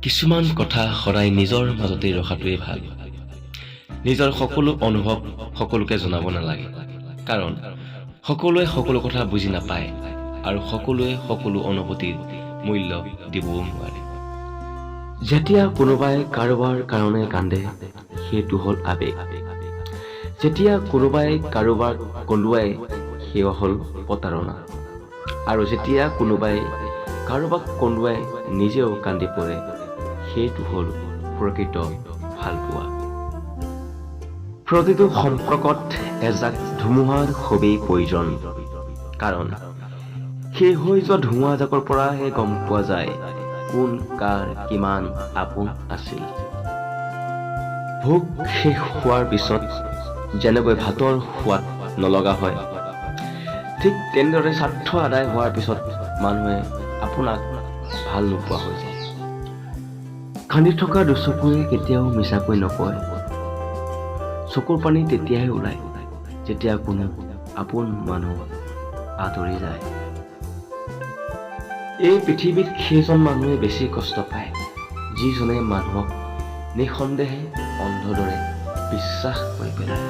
কিছুমান কথা সদায় নিজৰ মাজতেই ৰখাটোৱেই ভাল। নিজৰ সকলো অনুভৱ সকলোকে জনাব নালাগে, কাৰণ সকলোৱে সকলো কথা বুজি নাপায় আৰু সকলোৱে সকলো অনুভূতিৰ মূল্য দিবও নোৱাৰে। যেতিয়া কোনোবাই কাৰোবাৰ কাৰণে কান্দে, সেইটো হ'ল আৱেগ। যেতিয়া কোনোবাই কাৰোবাক কন্দুৱাই, সেয়া হ'ল প্ৰতাৰণা। আৰু যেতিয়া কোনোবাই কাৰোবাক কন্দুৱাই নিজেও কান্দি পৰে, সেইটো হ'ল প্ৰকৃত ভালপোৱা। প্ৰতিটো সম্পৰ্কত এজাক ধুমুহাৰ খুবেই প্ৰয়োজন, কাৰণ সেই হৈ যোৱা ধুমুহাজাকৰ পৰাহে গম পোৱা যায় কোন কাৰ কিমান আপোন আছিল। ভোক শেষ হোৱাৰ পিছত যেনেকৈ ভাতৰ সোৱাদ নলগা হয়, ঠিক তেনেদৰে স্বাৰ্থ আদায় হোৱাৰ পিছত মানুহে আপোনাক ভাল নোপোৱা হৈ যায়। কান্দি থকা দুচকুৱে কেতিয়াও মিছাকৈ নকয়। চকুৰ পানী তেতিয়াহে ওলায়, যেতিয়া কোনো আপোন মানুহ আঁতৰি যায়। এই পৃথিৱীত সেইজন মানুহে বেছি কষ্ট পায়, যিজনে মানুহক নিঃসন্দেহে অন্ধৰ দৰে বিশ্বাস কৰি পেলায়।